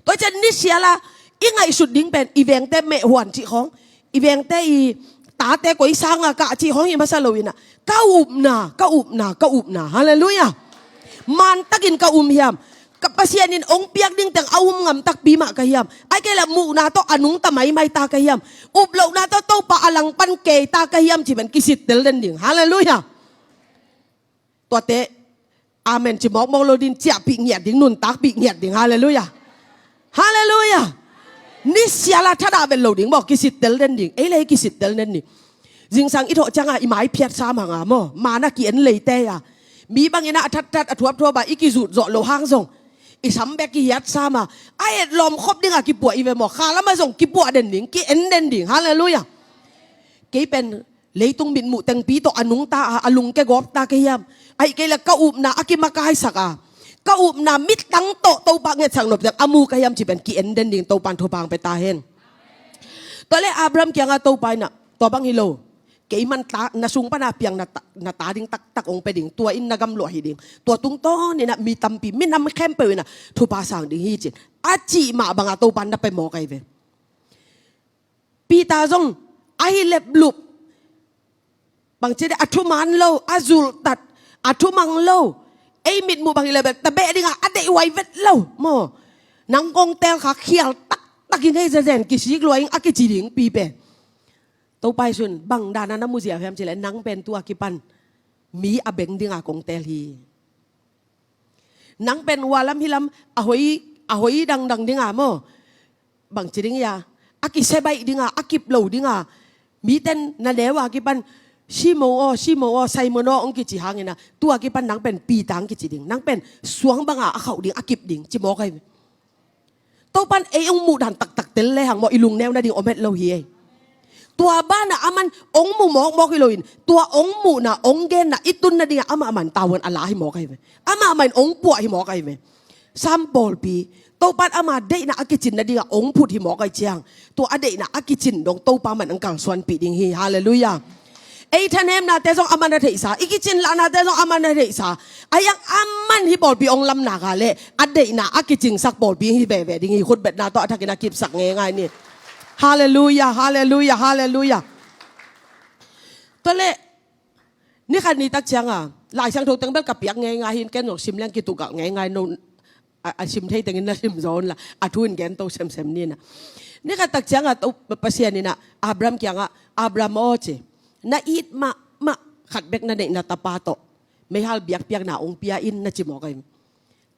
Tua cian nisiala i ngaihsut ding pen i vengte mehhuan cih khawng, i vengte i tate koi sanga kah cih khawng hi masa lo in ah, ka upna, ka upna, ka upna. Halleluiah. Mantakin ka um hiam? Ka Pasian in hong piak ding teng a um ngam takpi mah ka hiam? Ahih kei leh muhna tawh a nungta maimai ta ka hiam? Uplohna tawh Topa a langpan kei ta ka hiam cih pen kisittel den ding. Halleluiah. Tuate amen ci mawkmawk lo ding, ciahpih ngiat ding, nuntakpih ngiat ding. Halleluiah. Halleluiah. Nisiala thadah vet lo ding maw, kisittel den ding. Ei le ei kisittel den ding. Zingsang i thawh cianga i mai phiat sam hanga maw, mana ki-en leite a, mi bangin ah a thatthat a thuapthuap a i kizut zawh loh hang zong i sam bek kihiat sam a, a etlawm khop dinga kipuah i ve maw, kha lama zong kipuah den ding, ki-en den ding. Halleluiah. Kei pen Leitung mitmuh tengpi tawh a nungta a, a lungke gawpta ka hiam? Ahih kei leh ka upna a kimakaisak a, ka upna mittang tawh Topa ngetsak nop teng a mu ka hiam cih pen ki-en den ding Topan thupha hong pia ta hen. Tua leh Abraham kiangah Topa in ah, tua bang hi lo, keiman ta, na sung pana piang na ta, na ta ding taktak hong pia ding, tua in na gamluah hi ding, tua tungtawn in ah mi tampi, minam khempeuh in ah thupha sang ding hi ci-in a cih mah bangah Topan na pia mawk ahi ve. Peter zong ahi leplup, bangci deh, a thuman lo, a zulhtat, a thumang lo. Ei mitmuh bang hi leh bel tabeh dingah a deihhuai vet lo maw. Nang kong teel kha, khial taktak ing, hei, zezen kisik lua ing a kici ding pi pen. Topa Jesu in bang dana na mu ziau hiam cih leh, nang pen tua kipan mi a beng dinga kong teel hi. Nang pen hua lam hi lam a hoi, a hoi dangdang dinga maw, bangci ding hia, a kisia baih dinga, a kip lo dinga, miten na neu a kipan, Simon aw, Simon aw, Simon aw hong kici hangin ah, tua kipan nang pen Peter hong kici ding, nang pen suang banga a khauh ding, a kip ding ci mawk ahi ve. Topan ei hong muh dan taktak tel lehang maw, i lungneu nading om het lo hi ei. Tua banah aman hong mu mawkmawk hi loin, tua hong muhna, hong genna i tun nadingah amah man tavuan a la hi mawk ahi ve. Amah man hong puah hi mawk ahi ve. Sam pawlpi, Topan ama deihna a kicin nadingah hong phut hi mawk ahi ciang, tua a deihna a kicin dong Topa man hong kalsuanpih ding hi. Halleluiah. Ei thanemnate zong aman a theihsa, i kicinlahnate zong aman a theihsa. A hiang aman hih pawlpi hong lamna ka leh a deihna a kicingsak pawlpi hi veve ding hi, khutbetna tawh a thakin a kipsak ngeingai ni. Halleluiah, halleluiah, halleluiah. Tua leh, ni khat ni tak cianga, Lai Siangtho teng bel ka piak ngeingai hi, ken zong sim leng kitukalh ngeingai, no, a, a sim thei tengin na sim zaw un la, a thu in gen to semsem ni na. Ni khat tak cianga, to, Pasian in ah Abraham kiangah, Abraham aw ci, na it mahmah khat bek na neih na tapa tawh meihal biakpiakna hong pia in na ci mawk ahi.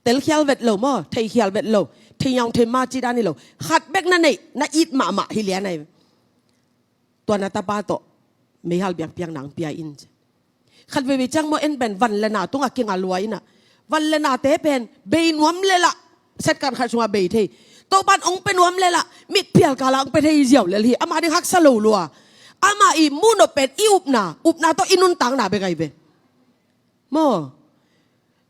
Telkhial vet lo maw, theikhial vet lo, thei nyaung thei ma ci dan hi lo, khat bek na neih, na it mahmah hi lian ahi. Tua na tapa tawh meihal biakpiakna hong pia in ci. Khat veivei ciang maw, en pen van le na tungah kinga lua in ah, van le nate pen bei nuam lel ah, second khat sungah bei thei. Topan hong pia nuam lel ah, mitphial kalah hong pia thei hi ziau lel hi. Amah ding haksa lo lua. Amah i muhnop pen i upna, upna tawh i nuntakna bek ahi ve. Maw.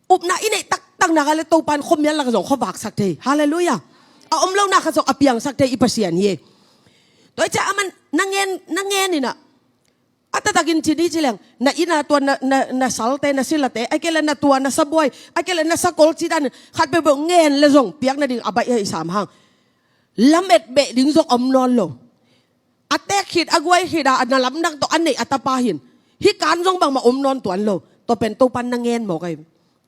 Upna i neih taktakna ka leh Topan khuamial lak zong khuavaksak thei. Halleluiah. A om lo nak khat zong a piangsak thei i Pasian hi. Tua hi ciah aman na ngen, na ngen in ah, a taktakin ci ni ci leng, na inn a tua na, na, na salte, na silate, ahih kei leh na tua na sabuai, ahih kei leh na sakol ci danin khat peuhpeuh ngen leh zong piak nading a baih ahi sam hang, lamet beh ding zong om nawn lo. A teek khit, a guai khit a, na lamdang tawh a neih a tapa hi in, hih kan zong bangmah om nawn tuan lo. Tua pen Topan na ngen mawk ahi.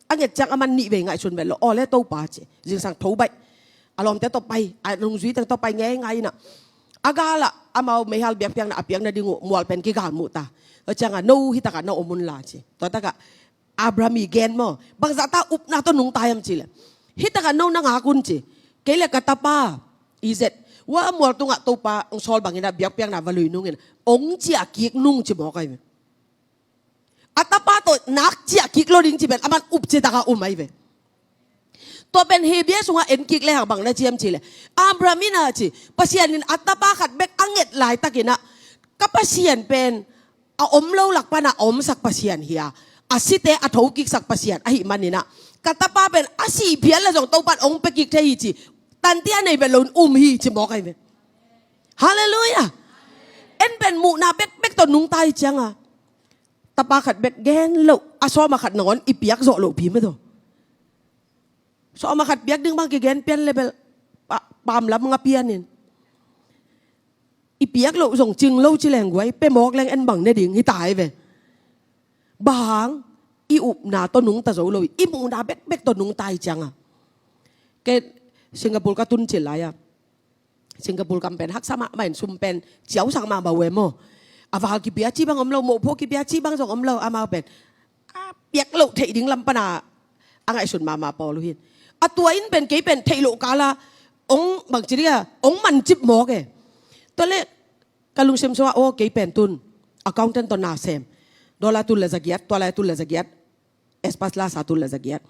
A nget ciang aman nih vei ngaihsun vet lo. Aw le Topa ci, zingsang tho baih, a lawmte tawh pai, a nungzui teng tawh pai ngeingai in ah, a galah amau meihal biakpiakna a piak nading uh mual pen kigalmuh ta. Tua ciangah no hih takah na om un la ci. Tua takah Abraham i gen maw, bangzahta upna tawh nungta hiam cih leh, hih takah no na ngak un ci. Kei leh ka tapa, Isaac, hua mual tungah Topa hong sawl bangin ah biakpiakna va lui nungin, hong ciah kik nung ci mawk ahi ve. A tapa tawh nak ciah kik lo ding cih pen aman up citak a um ahi ve. Tua pen Hebrew sungah en kik lehang bang na ci hiam cih leh, Abraham in ah ci, Pasian in a tapa khat bek a nget laitakin ah, ka Pasian pen a om lo lak panah a omsak Pasian hi a, a site a thokiksak Pasian ahih manin ah, ka tapa pen a sih phial leh zong Topan hong pia kik thei hi ci, tanti a nei vet loin um hi ci mawk ahi ve. Halleluiah. En pen muhna bekbek tawh nungta hi cianga, tapa khat bek gen loh, a sawm a khat nangawn i piak zawh lohpi mah tawh. Sawm a khat piak ding bang kigen pian leh bel, pa, pamlam nga pian in. I piak loh zong cing lo ci leng guai, pia mawk leng en bang ne ding hi ta hi ve. Bang hang, i upna tawh nungta zo lo, i muhna bekbek tawh nungta hi cianga. Kei Singapore ka tun cil lai-a, Singapore kam pen haksa mahmah in, sum pen ciausak mahmah uh e maw. A val kipia ci bang om lo, mohphuh kipia ci bang zong om lo, amau pen a piak loh theih ding lam pana a ngaihsun mahmah pawl uh hi. A tua in pen kei pen theih loh kala hong bangci dia, hong mancip mawk e. Tua leh ka lungsim sungah, aw, kei pen tun accountant tawh na sem, dollar tul le zagiat, tua lai tul le zagiat, espas lasa tul le zagiat.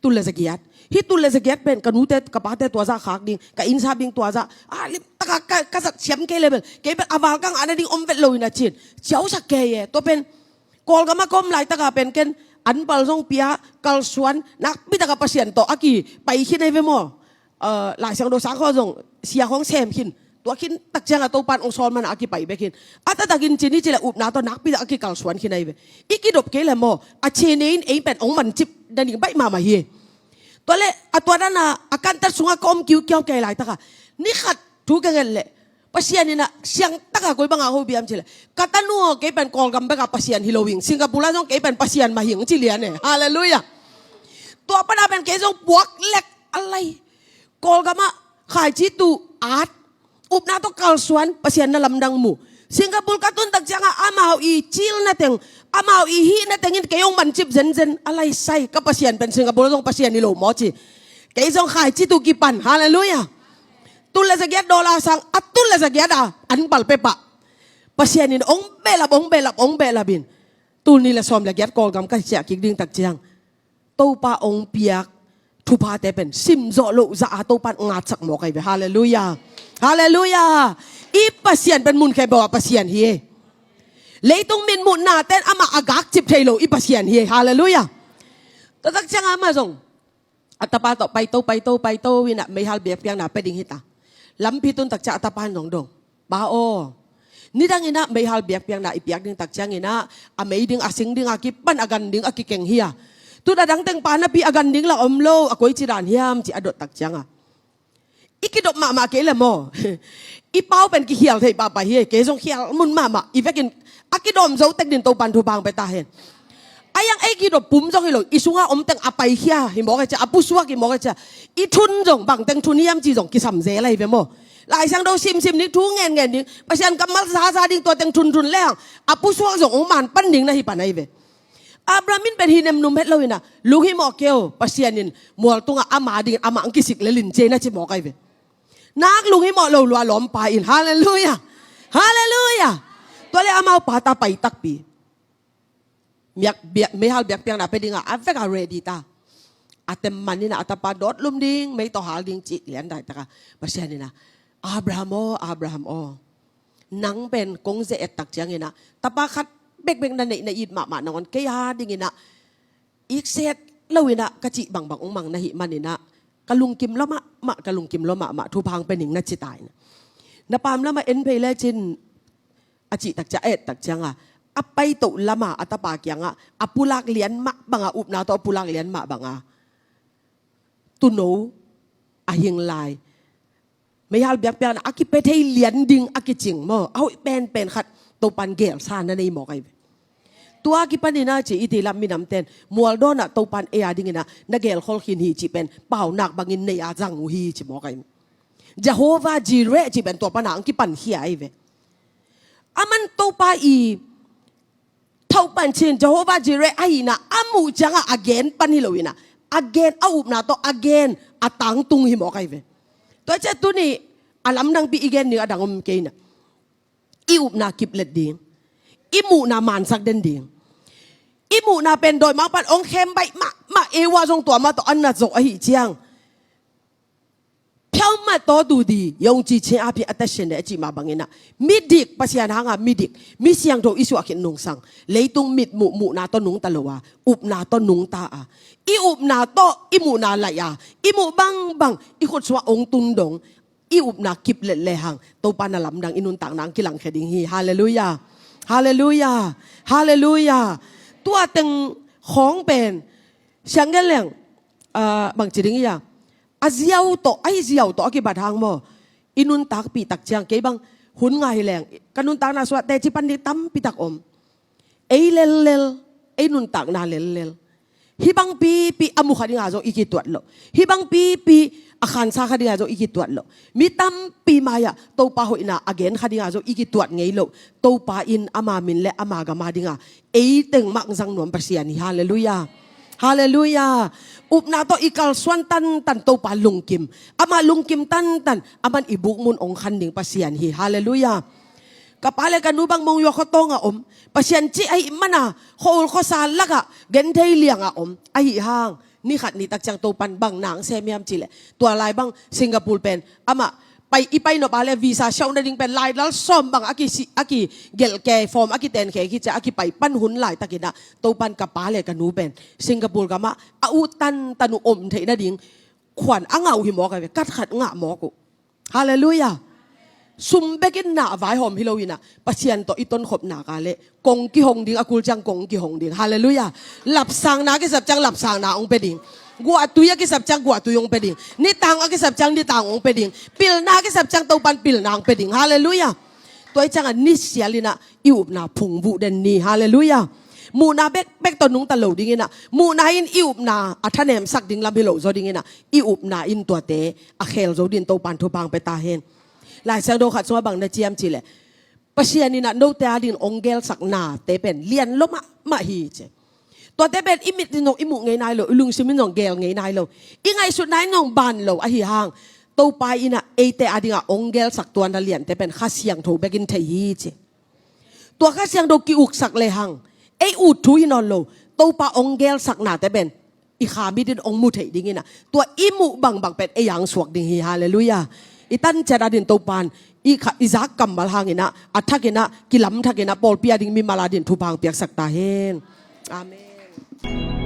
Tul le zagiat. Hih tul le zagiat pen ka nute ka pate tua zah khak ding, ka innsap ding tua zah a limtaka ka, ka zat siam kei le bel, kei bel a val ka ngah nading om vet lo in a cin ciausak kei e. Tua pen Kawlgam ah ka om laitaka pen ken anpal zong pia, kalsuan, nakpitaka Pasian tawh a kipai khin ahi ve maw. Laisiangtho sang khawng zong sia khawng sem khin, tua khin tak cianga Topan hong sawl mana a kipai bek khin. A taktakin cin i cih leh upna tawh nakpitaka a kikalsuan khin ahi ve. I kidop kei leh maw, a cine in ei pen hong mancip nading baih mahmah hi. Tua leh a tua dana a kantat sungah ka om kiukiau kei laitaka ni khat thu ka nget leh Pasian in ah siangtaka koi banga hong bia hiam cih leh, ka tanu aw, kei pen Kawlgam beka Pasian hi lo hing, Singapore ah zong kei pen Pasian mah hing ci lian e. Halleluiah. Tua pana pen kei zong puak lek a lai. Kawlgam ah khaici tu at, upna tawh kalsuan, Pasian na lamdang mu. Singapore ka tun tak cianga amau i cilna teng, amau i hihna tengin kei hong mancip zenzen a lai sai. Ka Pasian pen Singapore zong Pasian hi lo maw ci. Kei zong khaici tu kipan. Halleluiah. Tul le zagiat dollar sang, a tul le zagiat a anpal pepah Pasian in hong behlap, hong behlap, hong behlap in, tul nih le sawm le giat Kawlgam ka ciah kik ding tak ciang Topa hong piak thuphate pen simzawh loh zah a Topan ngatsak mawk ahi ve. Halleluiah. Halleluiah. I Pasian pen mun khempeuh a Pasian hi e. Leitung mitmuhna ten amah a gakcip thei lo i Pasian hi e. Halleluiah. Tua tak cianga amah zong a tapa tawh paito, paito, paito in ah meihal biakpiakna pia ding hi ta. Lampi tun tak ciang a tapa in zong dong, Pa aw, nidang in ah meihal biakpiakna i piak ding tak ciangin ah a mei ding, a sing ding a kipan a gan ding a kikeng hi a, tu-in a dang teng pa napi a gan ding lah om lo, a koici dan hiam ci a dot tak cianga i kidop mahmah kei leh maw, i pau pen kikhial thei pahpah hi e. Kei zong khial mun mahmah, i vekin a kidawm zo tek din Topan thupha hong pia ta hen. A iang ei kidop pum zong hi lo, i sunga om teng a paikhia hi mawk e cia, a pusuak hi mawk e cia. I thun zong bang teng thun hiam ci zong kisam zel ahi ve maw. Laisiangtho simsim ding, thu ngenngen ding, Pasian kammal sasa ding, tua teng thunthun lehang a pusuak zong hong man pan ding na hi pan ahi ve. Abraham in pen hih nemnum het lo in ah, lunghimawh kei o, Pasian in mual tungah ama dingin amah hong kisik lel in ci e na ci mawk ahi ve. Nak lunghimawh lo lua lawmpa in. Halleluiah. Halleluiah. Tua leh amau pa ta pai takpi, miak, biak, meihal biakpiakna pia dingah a vek a ready ta. A temman in ah a tapa dawt lum ding, mei tawh hal ding cih lian daitaka Pasian in ah, Abraham aw, Abraham aw, nang pen kong ze-et tak ciangin ah tapa khat bekbek na neih na it mahmah nangawn kei a dingin ah ikset lo in ah ka cih bangbang hong mang na hih manin ah ka lungkim lua mahmah, ka lungkim lua mahmah, thupha hong pia ning na ci ta in ah. Na pam lamah en phei lecin a cih tak ciang, a et tak cianga a paito lama a tapa kiangah a pulak lian mah banga, upna tawh a pulak lian mah banga tuuno a hing lai meihal biakpiakna a kipia thei lian ding a kicing maw, a hoih penpen khat Topan gelsa na nei mawk ahi ve. Tua kipanin ah ci i ti lam minamten mualdawnah Topan ei a dingin ah na gelkhol khin hi cih pen paunak bangin nei a zang uh hi ci mawk ahi ve. Jehovah Jireh cih pen tua pana hong kipankhia ahi ve. Aman Topa i thauh pan cin Jehovah Jireh ahihna a muh ciangah a gen pan hi lo in ah, a gen, a upna tawh a gen a tangtung hi mawk ahi ve. Tua ciah tuni a lamdangpi i gen ding a dang om kei in ah, i upna kiplet ding, i muhna mansak den ding. I muhna pen dawimangpan hong khem baih mahmah, Eva zong tua mah tawh a nat zawh ahih ciang, ဖြောင့်မတ်သောသူသည် ယုံကြည်ခြင်းအားဖြင့် အသက်ရှင်တယ် အကြည့်မှာပါငင်နာ midik, Pasian hanga midik, misiangtho i suah khin nungsang, leitung mitmuh muhna tawh nungta lo a, upna tawh nungta a, i upna tawh i muhna laih a, i muh bangbang i khut sungah hong tun dong, i upna kiplet lehang Topa na lamdang i nuntakna ang kilangkhia ding hi. Halleluiah. Halleluiah. Halleluiah. Tua teng khawng pen siang gen leng, ah, bangci ding hi a, a ziau tawh, a hi ziau tawh a kibat hang maw, i nuntakpih tak ciang, kei bang hun nga hi leng ka nuntakna sungah teci pan ding tampi tak om. Ei lellel, ei nuntakna lellel, hih bang pipi a mu kha dinga zong i kituat loh, hih bang pipi a khansa kha dinga zong i kituat loh, mi tampi mai-ah Topa hoihna a gen kha dinga zong i kituat ngei loh. Topa in ama min le ama gam a dinga ei teng mah zang nuam Pasian hi. Halleluiah. Halleluiah. Upna tawh i kalsuan tantan Topa lungkim, ama lungkim tantan, aman i bukmun hong khan ding Pasian hi. Halleluiah. Ka pa le ka nu bang Monywa khuatawnga om, Pasian cih ahih mana khuaul khuasa lakah genthei lianga om ahih hang, Ni khat ni tak ciang Topan bang nang sem hiam cih leh, tua lai bang Singapore pen amah pai, i pai nop a leh visa siauh nading pen laidal sawm bang a ki, a kigelh kei form a kiten khe khit ciang a kipai pan hun laitakin ah Topan ka pa leh ka nu pen Singapore gamah a u tantan uh om theih nading khuan a ngah uh hi mawk a ve, kat khat ngah mawk uh. Halleluiah. Sum bekin na a vaihawm hi lo in ah Pasian tawh i tonkhop nak a leh kong kihong ding, a kul ciang kong kihong ding. Halleluiah. Lapsangna kisap ciang lapsangna hong pia ding. Guahtui a kisap ciang guahtui hong pia ding. Nitang a kisap ciang nitang hong pia ding. Pilna a kisap ciang Topan pilna hong pia ding. Halleluiah. Tua hi ciangah nisial in ah i upna phungvuh den ni. Halleluiah. Muhna bekbek tawh nungta lo ding in ah, muhna in i upna a thanemsak ding lam hi lo zaw ding in ah, i upna in tuate a khel zo dingin Topan thupha hong pia ta hen. Lai Siangtho khat sungah bang na ci hiam cih leh, Pasian in ah note a dingin hong gelsak nate pen lian lua mahmah hi ci. Tuate pen i mit in zong i muh ngei nai lo, i lungsim in zong gel ngei nai lo, i ngaihsutna in zong ban lo ahi hang, Topa in ah eite a dingah hong gelsak tua na liante pen Kha Siangtho bekin thei hi ci. Tua Kha Siangtho ki-uksak lehang ei ut thu hi nawn lo, Topa hong gelsak nate pen i kha mit in hong mu theih ding in ah, tua i muh bangbang pen ei a hong suak ding hi. Halleluiah. I tan ciat a dingin Topan i kha, i zak kammal hang in ah, a thak in ah, kilam thak in ah pawlpi a ding mimal a dingin thupha hong piaksak ta hen. Amen.